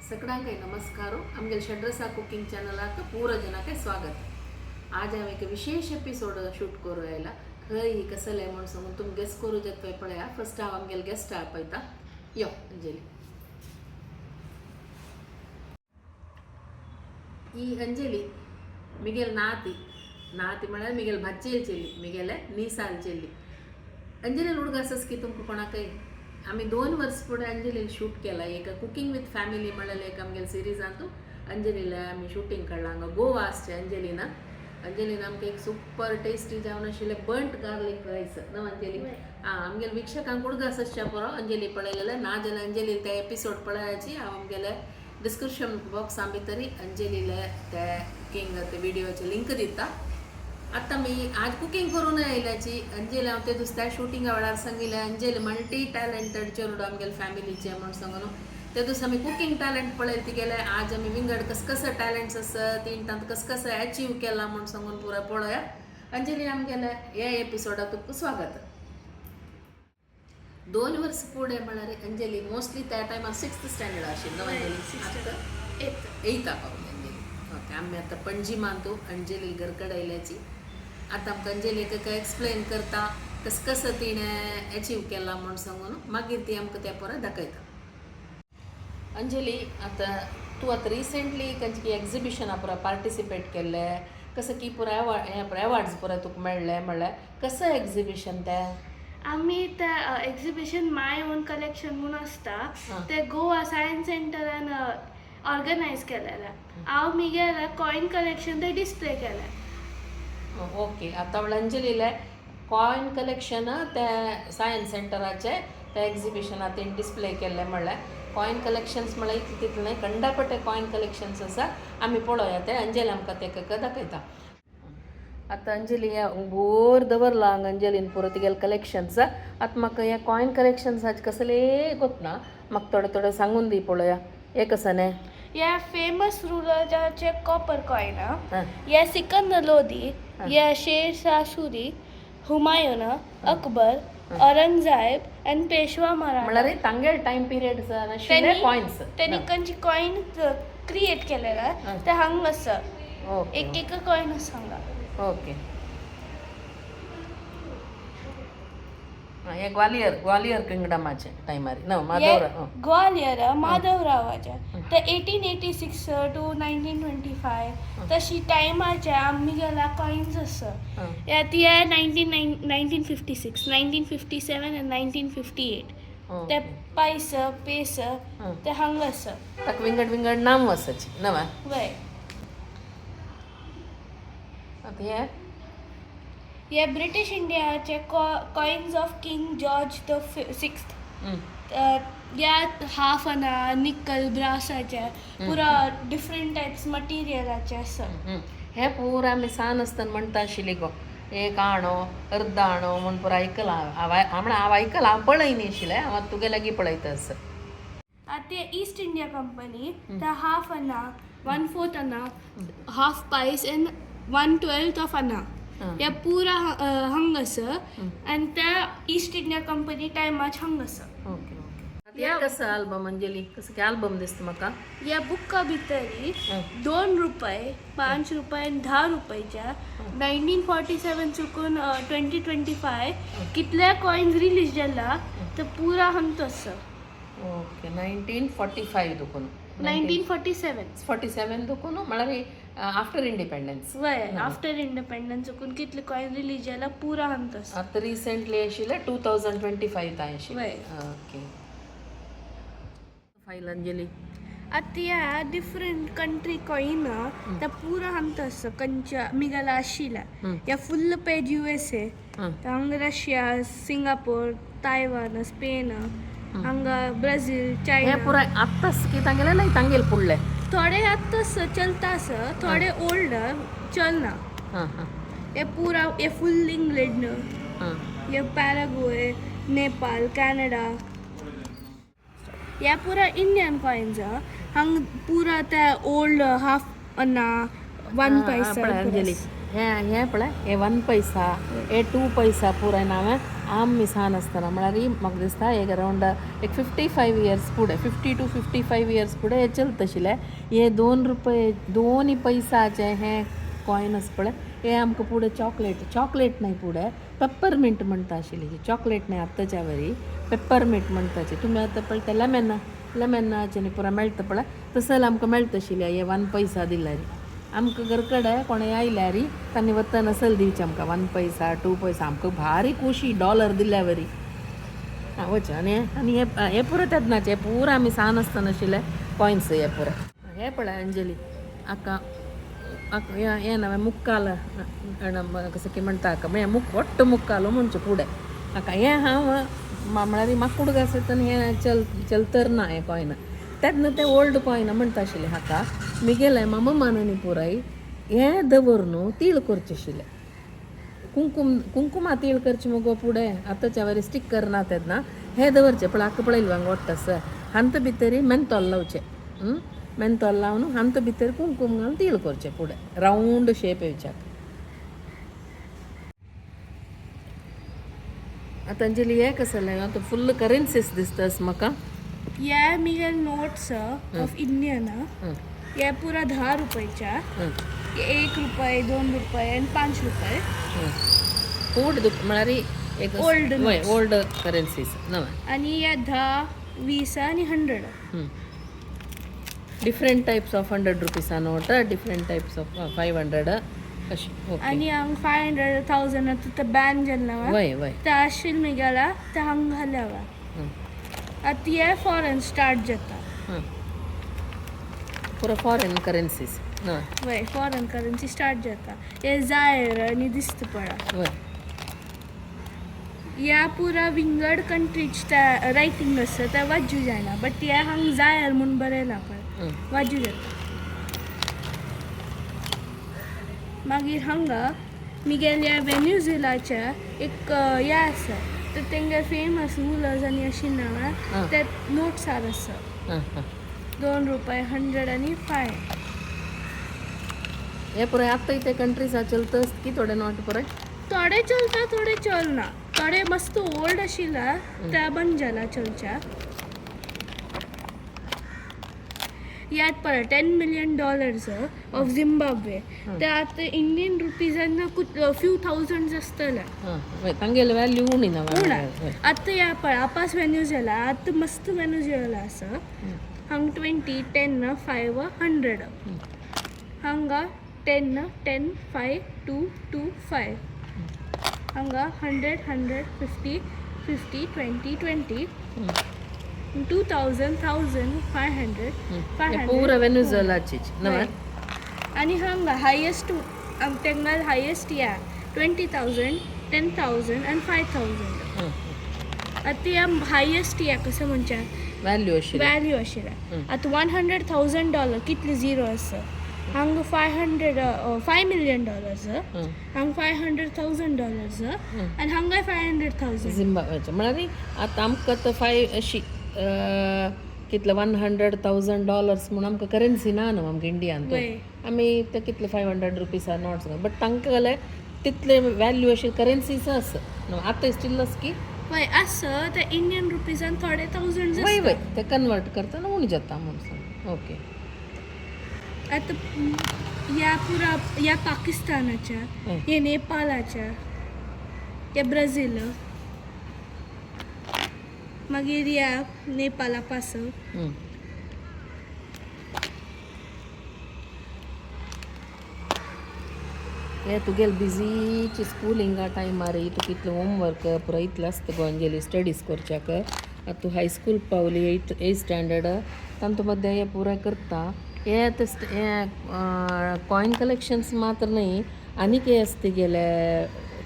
सगळ्यांक नमस्कार. आमगेले षड्रसा कुकिंग चॅनलाक पूरा जनाक स्वागत. आज हांव एक विशेष एपिसोड शूट करू आयला. खंय ही कसले म्हणून सांगून तुमी गेस करू जात पळया. फर्स्ट हांव आमगेले गेस्ट आपयता. यो अंजली. ಈ ಅಂಜಲಿ ಮಿಗೆಲ್ ನಾತಿ. ನಾತಿ म्हळ्यार मिगेल भाच्चेल चेली, मिगेले निसाल चेली. अंजली हुडगा सस्की तुमकां कोणाकय. आमी 2 वर्स फुडें अंजलील शूट केला एक कुकिंग विथ फॅमिली म्हणलें एक आमगेले सिरिजांतू. अंजलीला आमी शूटिंग काडलां हांगा गोवा आसचें. अंजलीना, अंजलीन आमकां एक सुपर टेस्टी जावन आशिल्लें बंट गार्लीक रायस. न्हू अंजली? आं, आमगेले वीक्षकांक उडगास आसच्या पुरो अंजली पळयलेलें ना जाल्यार अंजलीन ते एपिसोड पळयाची. हांव आमगेले डिस्क्रिप्शन बॉक्सा भितरी अंजलीले ते कुकिंग ते व्हिडिओचे लिंक दिता. आतां मी आज कुकिंग करून आयल्याची. अंजली, हांव ते दुसऱ्या शुटिंगा वेळार सांगिल्लें, अंजली मल्टी टॅलेंटेड चेडूं आमगेले फॅमिलीचे म्हणून सांगून. ते दिसा आमी कुकिंग टॅलेंट पळयलें तिगेलें. आज आमी विंगड कस कसं टॅलेंट्स आसा, तीन तांत कस कसं अचीव केलां म्हूण सांगून पुराय पळोवया. अंजली, आमगेले हे एपिसोडाक तुमकां स्वागत. 2 वर्स फुडें म्हळ्यार अंजली मोस्टली त्या टायमार सिक्स्थ स्टँडर्ड आशिल्लो. अंजली आतां एथ. एयथा पावली अंजली. ओके, आमी आतां पणजीमांतू अंजली घरकडे आयल्याची. आतां आमकां अंजली एक एक्सप्लेन करता कस कसं तिणें अचीव केलां म्हूण सांगून. मागीर ती आमकां तें परत दाखयता. अंजली, आतां तूं आतां रिसेंटली खंयची एग्जिबिशना पुरा पार्टिसिपेट केल्लें, कसं की पुराय हें अवॉर्ड्स पुराय तुका मेळ्ळें म्हणल्यार कसं एग्जिबिशन तें? आमी ते एक्झिबिशन my own collection म्हणून आसता. ते गोवा सायन्स सेंटरान ऑर्गनायज केलेलें. हांव मिगेले कॉयन कलेक्शन ते डिस्प्ले केलें. ओके, आतां म्हणल्यार अंजलीले कॉयन कलेक्शन ते सायन्स सेंटराचे ते एग्जिबिशनात तेणी डिस्प्ले केल्लें. म्हणल्यार कॉयन कलेक्शन्स म्हणल्यार इतलें तितलें न्हय, कंडापटे कॉयन कलेक्शन्स आसा. आमी पळोवया ते, अंजली आमकां ते दाखयता. आतां अंजली हें बोर दवरलां हांगा अंजलीन पुरो तिगेले कलेक्शन्स. आतां म्हाका हे कॉयन कलेक्शन्साचे कसले गोतना, म्हाका थोडें थोडें सांगून दी पळोवया. हे कसं न्हय? हे फेमस रुलराचे कॉपर कॉयन. हे सिकंदर लोधी, हे शेरशाह सुरी, हुमायून, अकबर, औरंगजेब आनी पेशवा मराठा. म्हणल्यार तांगेले टायम पिरियड आशिल्ले कॉयन्स. त्यांनी खंयची कॉयन क्रिएट केलेलं ते हांगा आसा. एक एक कॉयन आसा हांगा. ओके, हे ग्वालियर, ग्वालियर किंगडमाचे टायमार न माधवराव. ग्वालियर माधवरावाचे ते 1886 to 1925 तशी टायमाचे आमी गेला कॉयन्स आसा. या ती 1956, 1957 आनी 1958 ते पायस पेस ते हांगा आसा. ताका विंगड विंगड नाम आसाची नवा. वय. आतां हे? हे ब्रिटीश इंडियाचे coins of King George the Sixth. या हाफ अना, निकल, ब्रासाचे, पुरा डिफरंट टायप्स मटेरियलाचे आसा. हे पुरा आमी सान आसतना म्हणटा आशिल्ली गो, एक आणो, अर्द आणो म्हूण पुरा आयकलां हांव. म्हणल्यार हांव आयकलां, हांव पळयनी आशिल्लें. हांव आतां तुगे लागीं पळयता आसा. आतां ते ईस्ट इंडिया कंपनी ते half anna, one fourth anna, half paise and 1/12 of anna. हे पुरा हांगा आसा आनी त्या ईस्ट इंडिया कंपनी टायमाच हांगा आसा. ओके ओके, आतां हे कसं आल्बम अंजली? कसं की आल्बम दिसता म्हाका. या बुक्का भितरी 2 रुपये, 5 रुपये आनी 10 रुपयाच्या 1947 चुकून 2025 कितले कॉयन्स रिलीज जाला ते पुरा हांगा आसा. ओके, 1945 दुखून? 1947. 47 दुखून म्हळ्यार आफ्टर इंडिपेंडन्स. वय, आफ्टर इंडिपेंडन्स चुकून कितले कॉयन रिलीज जाला पुरा हांगा आसा. आतां रिसेंटली आशिल्लें 2025 आशिल्लें. वय. Okay, file Anjali. आतां ह्या डिफरंट कंट्री कॉयन ते पुरा हांगा आसा. खंयच्या मिगेला आशिल्ल्या ह्या फुल्ल पेज USA, हांगा रशिया, सिंगापूर, तायवान, स्पेन, हांगा ब्राझील, हे चायना. पुराय आत्ताच की तांगेले नाही तांगेले फुडले? थोडे आत्ताच चलता आसा, थोडे ओल्ड चलना. हां हां हे पुरा हे फुल इंग्लंड, हे पॅराग्वे, नेपाल, कॅनडा. हे पुरा इंडियन कॉयन्स. हांगा पुरा ते ओल्ड हाफ अन्ना, वन पैसा. पळय अंजली, हे हे पळय, हे 1 पैसा, हे 2 पैसा पुराय नांव. आमी सान आसतना म्हळ्यार म्हाका दिसता एक अरावंड एक 55 इयर्स फुडें, 50 टू 55 इयर्स फुडें हे चलता आशिल्लें. हे 2 रुपये 2 पैसाचे हे कॉयन आसा पळय, हे आमकां फुडें चॉकलेट, चॉकलेट न्हय फुडें पेप्परमिंट म्हणटा आशिल्ली. चॉकलेट न्हय आत्ताच्या वरी, पेप्परमिंट म्हणटाची. तुमी आतां पळयता लेमॅन, लेमॅनाचे पुरा मेळटा पळय, तसो आमकां मेळटा आशिल्लें हे 1 पैसा दिल्यार. आमकां घर कडेन कोणें आयल्यार तांणी वतना असल दिवचें आमकां 1 पैसा 2 पैसा. आमकां भारी खोशी डॉलर दिल्या वरी. आं वच. आनी आनी हे हे पुरो तेन्नाचे पुरा आमी सान आसतना आशिल्ले कॉयन्स हे पुरा. हे पळय अंजली आका हें नवें मुक्काल कसं की म्हणटा हाका, म्हळ्यार मुक वट्ट मुक्कालो म्हणचें फुडें हाका. हें हांव म्हळ्यार म्हाका कुडग आसा हें चल चलतर ना हें कॉयन. तेन्ना तें ओल्ड कॉयन म्हणटा आशिल्लें हाका. मिगेलें मामा माननी पुराय हें दवर न्हू तीळ करचें आशिल्लें. कुंकुम कुंकुमा तीळ करचें मुगो फुडें. आतांच्या वरी स्टिकर ना तेन्ना हें दवरचें. पळय हाका पळयलें हांगा वट्ट आसा हांत भितर मेंतोल लावचें, मेंतोल लावन हांत भितर कुंकुम घालून तीळ करचें फुडें रावंड शेप येवच्याक. आतां अंजली हें कसलें आतां फुल्ल करन्सीस दिसता अशें म्हाका. हे मिगेल नोट्स ऑफ इंडियन. हे पुरा 10 रुपयाच्या, 1 रुपये, 2 रुपये आनी 5 रुपये. ओल्ड म्हळ्यार एक ओल्ड वय ओल्ड करन्सीस नवे. आनी हे 10, 20 आनी 100. Different types of 100 रुपीसा note, different types of 500 अशी. ओके. आनी हांग 500 1000 आतां ते बॅन जाल्लें वा वय वय. ते आशिल्लें मिगेला ते हांग घाल्या वा. आतां हे फॉरेन स्टार्ट जाता. पुरा फॉरेन करन्सीस नवे. वय फॉरेन करन्सी स्टार्ट जाता. हे जायर आनी दिसता पळय. वय. ह्या पुरा विंगड कंट्रीज ते रायटींग आसा ते वाचूं जायना, बट हे हांग जायर म्हूण बरयलां पळय वाचूं जाता. मागीर हांगा मिगेल्या वेन्युझुलाच्या एक हें आसा, तर तेंगे फेमस रुलर्स आनी अशी नांवां ते नोट्सार आसा. 2 रुपये, 100 आनी 5. हे पुराय आतां ते कंट्रीजा चलता की थोडे नोट पुराय? थोडे चलता, थोडे चलना. थोडे मस्त ओल्ड आशिल्ले ते बंद जाला चलच्या. याद पळय $10 मिलियन ऑफ झिम्बाब्वे, ते आतां इंडियन रुपीजान फ्यू थावजंड आसतले. तांगेले व्हॅल्यू उणी ना. उणा आतां ह्या पळय आपास वेन्युझुएला, आतां मस्त वेन्युझुएला आसा. हांगा 20, 10, 5, 100. हांगा 10, 10, 5, 2, 2, 5. हांगा 100, 100, 50, 50, 20, 20, 2000, 1000, 500, 500. पुरा वेन्युझुएलाची नवे. आनी हांगा हायेस्ट तेंगा हायेस्ट या 20,000, 10,000 आनी 5,000. आतां ह्या हायेस्ट या कसं म्हणच्या व्हॅल्यू आशिल्ली व्हॅल्यू आशिल्लें. आतां $100,000 कितले झिरो आसा हांगा 500, $5 मिलियन, हांगा $500,000 आनी हांगाय 500,000. झिम्बाब्वेचे म्हळ्यार आतां आमकां आतां फायव अशी कितले $100,000 म्हूण आमकां करन्सी ना न्हू आमकां इंडियान. आमी ते कितले 500 रुपीसा नोट्स, बट तांकां जाल्यार तितले व्हॅल्यू अशी करन्सीच आसा न्हू आतां स्टील आसा की. वय आसा ते इंडियन रुपीजान थोडे थावजंड. वय वय, ते कन्वर्ट करतना उणें जाता म्हूण सांग. ओके. आतां ह्या पुरा ह्या पाकिस्तानाच्या, हे नेपाळाच्या, हे ब्राझील, मागीर ह्या नेपाळा पासून. हे तुगेले बिजीची स्कुलिंगा टायमार तुका इतलें होमवर्क पुरो इतलें आसता गो अंजली स्टडीज करच्याक. आतां तूं हायस्कूल पावली, एथ स्टँडर्ड, तांतू मदें हें पुराय करता. हे आतां हें कॉयन कलेक्शन्स मात्र न्हय, आनीक हे आसा तुगेले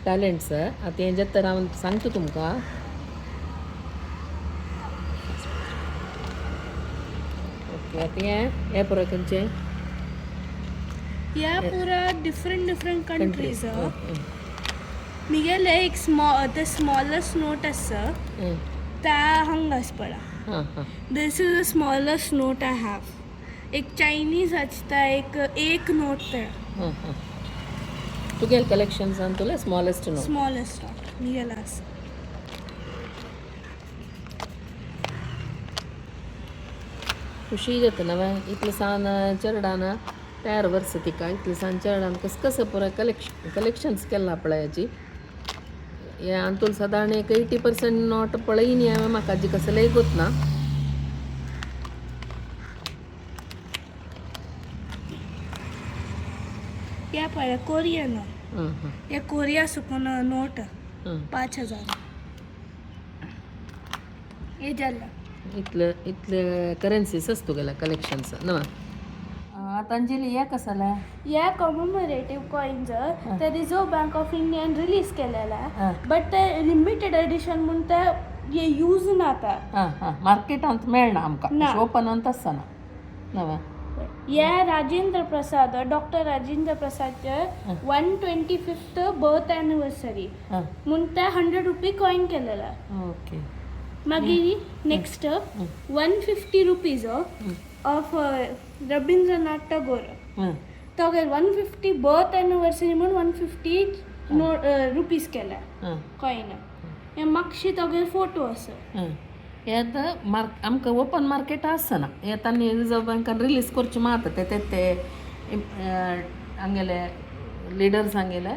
टॅलंट्स. आतां हें जाता हांव सांगता तुमकां. ओके. आतां हें हें पुराय खंयचें? ह्या पुरा डिफरंट डिफरंट कंट्रीज. मिगेले एक स्मॉ the smallest note आसा त्या हांगा आसा पळय. This is the smallest note I have. एक चायनीज आसता एक एक नोट ते. तुगेले कलेक्शन्सान तुले स्मॉलेस्ट नोट? स्मॉलेस्ट नोट मिगेला आसा. खुशी जाता नवे इतले सान चेरडान 13 वर्स तिका इतले सान चेरडान कस कसं पुराय कलेक्शन्स केला पळयाची. हे अंतूल सादारण एक 80% not पळयनी हांवें, म्हाका जी कसलेय गोत ना. या पळय कोरियन. हां हां. या कोरिया सुकून नोट. हां. 5000 हे जाल्ला. इतले इतले करन्सीस तुगेले कलेक्शन्स नवा. आतां अंजली हे कसले? या कॉमेमोरेटिव्ह कॉइन्स ते रिझर्व बँक ऑफ इंडियान रिलीज केलेला, बट ते लिमिटेड एडिशन म्हूण ते हे यूज ना आतां. हां हां, मार्केटांत मेळना आमकां. ना. ओपनांत आसना नवा. या राजेंद्र प्रसाद, डॉक्टर राजेंद्र प्रसादचे 125th birth anniversary हां. म्हूण ते 100 रुपी कॉइन केलेला. ओके. मागीर next 150 rupees of Rabindranath Tagore. हां. तोगेर 150 बर्थ एनिवर्सरी म्हूण 150 नो रुपीज केला हां. कॉइन. हे मागशी तोगेर फोटो आसा. हां, हे आतां मार्क आमकां ओपन मार्केट आसना. हे तांणी रिजर्व बँकान रिलीज करचे मात ते ते ते हांगेले लिडर्स हांगेले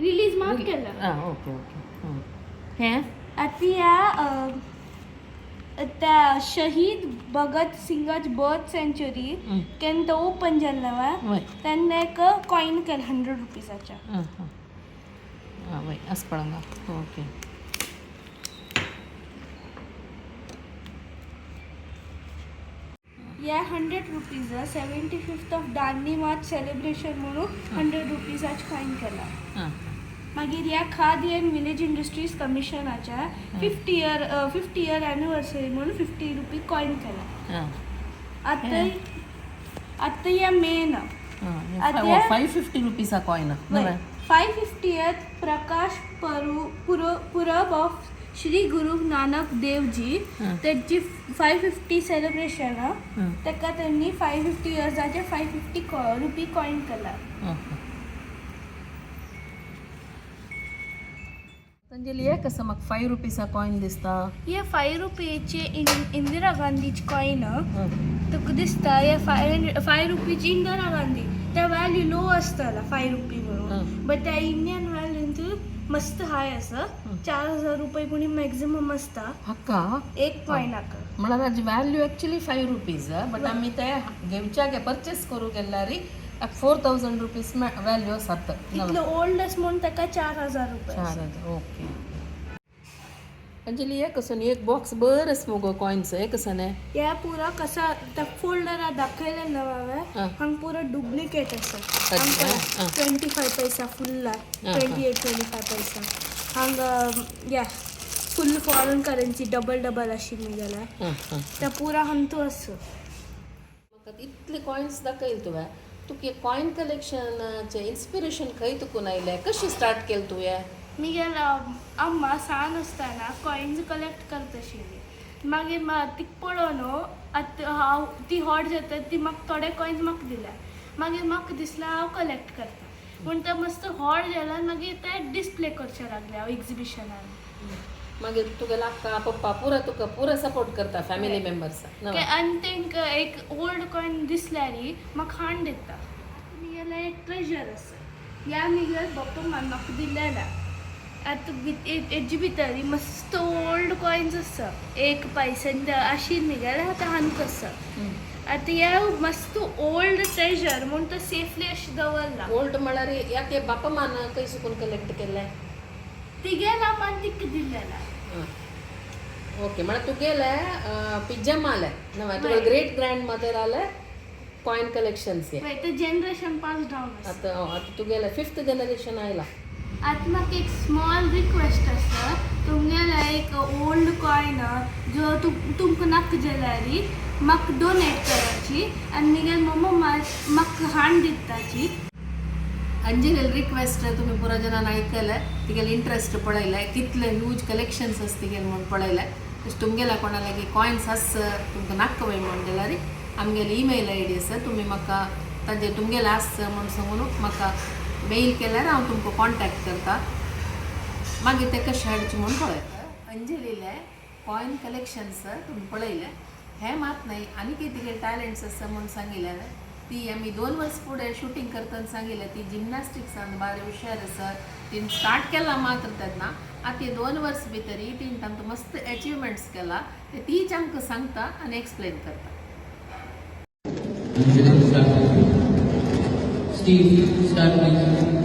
रिलीज मात केला. आं, ओके ओके. हें आतां ह्या त्या शहीद भगत सिंगाच बर्थ सेंचुरी केन्ना तो ओपन जाल्लो वा वय. तेन्ना एक कॉइन केला 100 रुपीजाच्या. आं हां आं, वय आसा पळोवंक. ओके. या 100 rupees 75th of Dandi March celebration म्हणून 100 रुपीजाच कॉइन केला. आं. मागीर ह्या खादी अँड विलेज इंडस्ट्रीज कमिशनाच्या 50 year anniversary म्हणून 50 रुपी कॉइन केला. आं. आतां आतां ह्या मेन आं, 550 रुपीसा कॉइन नवे. 550th Prakash Purab of Shri Guru Nanak Dev ji तेची 550 सेलिब्रेशन, ताका तेंनी 550 इयर्साचे 550 रुपी कॉइन केला. अंजली, हे कसं म्हाका 5 रुपीसा कॉइन दिसता. हे 5 रुपयेचे इंदिरा गांधीची कॉइन तुका दिसता. हे 5 रुपीची इंदिरा गांधी, त्या व्हॅल्यू लो आसताला 5 रुपी म्हणून, बट त्या इंडियन व्हॅल्यू मस्त हाय आसा. 4000 रुपये पुणी मॅक्झिमम आसता हक्का एक कॉयनाक. म्हळ्यार हाजी व्हॅल्यू एक्चुअली 5 रुपीज, बट आमी ते घेवच्याक पर्चेस करूं गेल्यार 4000 रुपीज व्हॅल्यू आसात. इतलो ओल्ड आस म्हणून ताका 4000 रुपये. 4000, ओके. अंजली, हे कसं एक बॉक्स बरं आसा मुगो कॉइन्स, हे कसं न्ही? या पुरा कसा त्या फोल्डरा दाखयलें ना हांवें, हांगा पुरा डुप्लिकेट आसा. 25 पैसा फुल्ला, 28 25 पैसा हांगा. या full foreign currency double double आशिल्ली जाल्यार त्या पुरा हांतू आसा. म्हाका इतले कॉइन्स दाखयल तुवें. तुका कॉइन कलेक्शनाचें इन्स्पिरेशन खंय तुकून आयलें? कशें स्टार्ट केलें तुवें? मिगेल अम्मा सान आसतना कॉयन्स कलेक्ट करता आशिल्ली. मागीर तिका पळोवन आतां हांव ती हॉट जाता, ती म्हाका थोडे कॉयन्स म्हाका दिल्या. मागीर म्हाका दिसलां हांव कलेक्ट करता पूण ते मस्त हॉट जाल्यार मागीर ते डिस्प्ले करचे लागले हांव एक्झिबिशनान. मागीर तुगेले आक्का पप्पा पुरा तुका पुरा सपोर्ट करता, फॅमिली मेंबर्स? आनी तांकां एक ओल्ड कॉयन दिसल्यार म्हाका हाडून दिता. मिगेले एक ट्रेजर आसा. ह्या मिगेल बाप्पा म्हाका दिलेला. आतां हेजे भितर मस्त ओल्ड कॉयन्स आसा. एक पैसन आशिल्ले मिगेले, आतां हांक आसा. आतां हे मस्त ओल्ड ट्रेजर म्हूण तो सेफली अशें दवरला. ओल्ड म्हळ्यार ह्या ते बापा मान खंय सुकून कलेक्ट केल्ले? तिगेला मान तिका दिलेला. ओके, म्हळ्यार तुगेले पिज्जम आले नव्या तुगे ग्रेट ग्रँड मदर आले कॉइन कलेक्शन्स हे. पळय, ते जनरेशन पास डावन आसा. आतां आतां तुगेले फिफ्थ जनरेशन आयला. आतां म्हाका एक स्मॉल रिक्वेस्ट आसा. तुमगेले एक ओल्ड कॉयन जो तुमकां नाका जाल्यार म्हाका डोनेट कराची आनी मिगेल मम्मा म्हाका हाडून दिताची. अंजलील रिक्वेस्ट तुमी पुरा जणांना आयकले, तिगेले इंट्रस्ट पळयले, कितले ह्यूज कलेक्शन्स आसा तिगेले म्हूण पळयले. तशें तुमगेल्या कोणा लागीं कॉयन्स आस, तुमकां नाका वय म्हूण जाल्यार आमगेली ईमेल I D आसा. तुमी म्हाका तांचे तुमगेले आस म्हूण सांगून म्हाका मेल केल्यार हांव तुमकां कॉन्टेक्ट करता. मागीर ते कशें हाडचे म्हूण पळयता. अंजलीले कॉयन कलेक्शन्स तुमी पळयले. हें मात न्हय, आनी तिगे टॅलंट्स आसा म्हूण सांगिल्लें. ती आमी 2 वर्स फुडें शुटींग करतना सांगिल्लें, ती जिमनास्टिक्सान बारी हुशार आसा. तिणें स्टार्ट केलां मात्र तेन्ना, आतां 2 वर्स भितरी तिणें तांकां मस्त एचिवमेंट्स केला. ते तीच आमकां सांगता आनी एक्सप्लेन करता. Anjali, start. Steve, start please.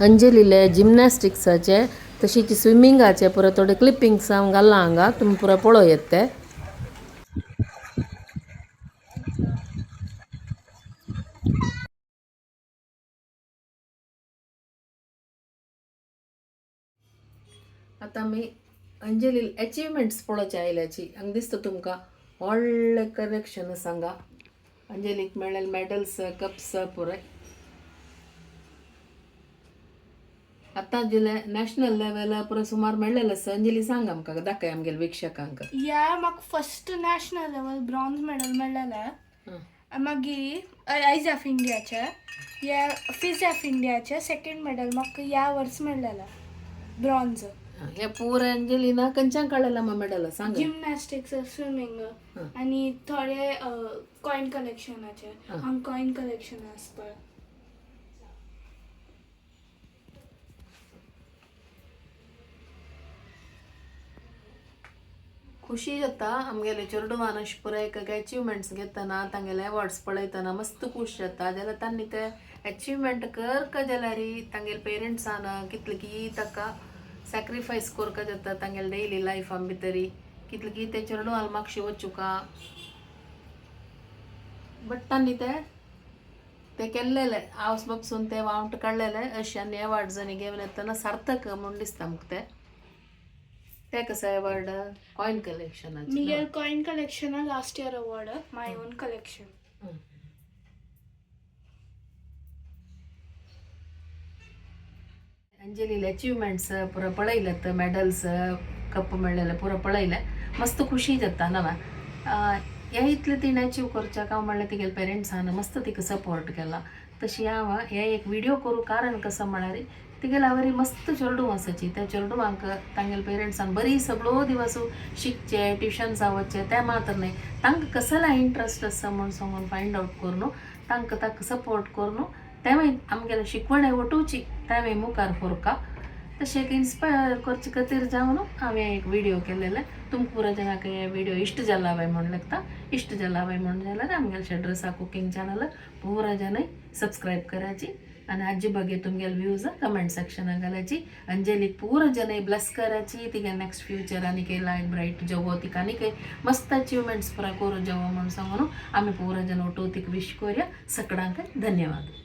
अंजलीले जिमनास्टिक्साचे तशीच स्विमिंगाचे पुरो थोडे क्लिपिंग्स हांव घालला हांगा, तुमी पुरो पळोवं येत ते. आतां आमी अंजली एचिवमेंट्स पळोवचे आयल्याची. हांगा दिसता तुमकां व्हडलें कलेक्शन आसा हांगा. अंजलीक मेळ्ळे मॅडल्स, कप्स पुराय. आतां जिले नॅशनल लेवल पुरो सुमार मेळ्ळेलें आसा. अंजली, सांग आमकां, दाखय आमगेले वीक्षकांक. या, म्हाका first national level bronze medal मेळ्ळेलें. मागीर आयज ऑफ इंडियाचे, या फिज ऑफ इंडियाचे सेकंड मेडल म्हाका ह्या वर्स मेळ्ळेलें ब्रॉन्ज. हे पुरा अंजलीना खंयच्यान काडलेलें मा मेडल, सांग. जिमनास्टिक्स, स्विमींग आनी थोडे कॉयन कलेक्शनाचे. हांगा कॉयन कलेक्शन आसा पळय. खुशी जाता आमगेले चेडवान अशें पुराय एक एचिवमेंट्स घेतना, तांगेले एवॉर्ड्स पळयतना मस्त खूश जाता. जाल्यार तांणी ते एचिवमेंट करका जाल्यार तांगेले पेरंट्सान कितले की ताका सॅक्रिफायस करका जाता. तांगेले डेली लायफान भितरी कितले की ते चेडवान मागशी वचुका, बट तांणी ते ते केल्लेले हावस बापसून ते वावट काडलेले. अशें आनी एवॉर्ड्स आनी घेवन येतना सार्थक म्हूण दिसता आमकां ते. ते कसो एवॉर्ड कॉयन कलेक्शनाचे? Miguel coin collection last year award, my own collection. अंजलीले achievements पुरा पळयलेत, मेडल्स, कप मेळ्ळेले पुरा पळयले, मस्त खुशी जाता नवा. हे इतलें तिणें अचीव करच्याक हांव म्हणल्यार तिगेले पेरंट्सान मस्त तिका सपोर्ट केला. तशी हांव हे एक व्हिडिओ करूं कारण कसो म्हळ्यार तिगेले आवरी मस्त चेडूं आसाची. त्या चेडवांक तांगेले पेरंट्सान बरी सगळो दिवस शिकचे, ट्युशन्सा वचचे तें मात्र न्हय, तांकां कसला इंट्रस्ट आसा म्हूण सांगून फायंड आवट करून तांकां ताका सपोर्ट करून तें मागीर आमगेले शिकवण वटोवची, तें मागीर मुखार व्हरका. तशें एक इन्स्पायर करचे खातीर जावन हांवें एक व्हिडिओ केलेले. तुमकां पुरो जाणांक हे व्हिडिओ इश्ट जाला बाय म्हूण लागता. इश्ट जाला बाय म्हूण जाल्यार आमगेले शेड्रसा कुकींग चॅनल पुरा जाणांय सबस्क्रायब करायची आनी आजी बागे तुमगेले व्यूज कमेंट सेक्शनाक घालायची. अंजलीक पुरो जाणांय ब्लेस करायची, तिगे नेक्स्ट फ्युचर आनी काही लायफ ब्रायट जवो, तिका आनी काही मस्त अचिवमेंट्स पुरा करूं जवो म्हूण सांगून आमी पुरो जाण ओटो तिका विश करूया. सगळ्यांक धन्यवाद.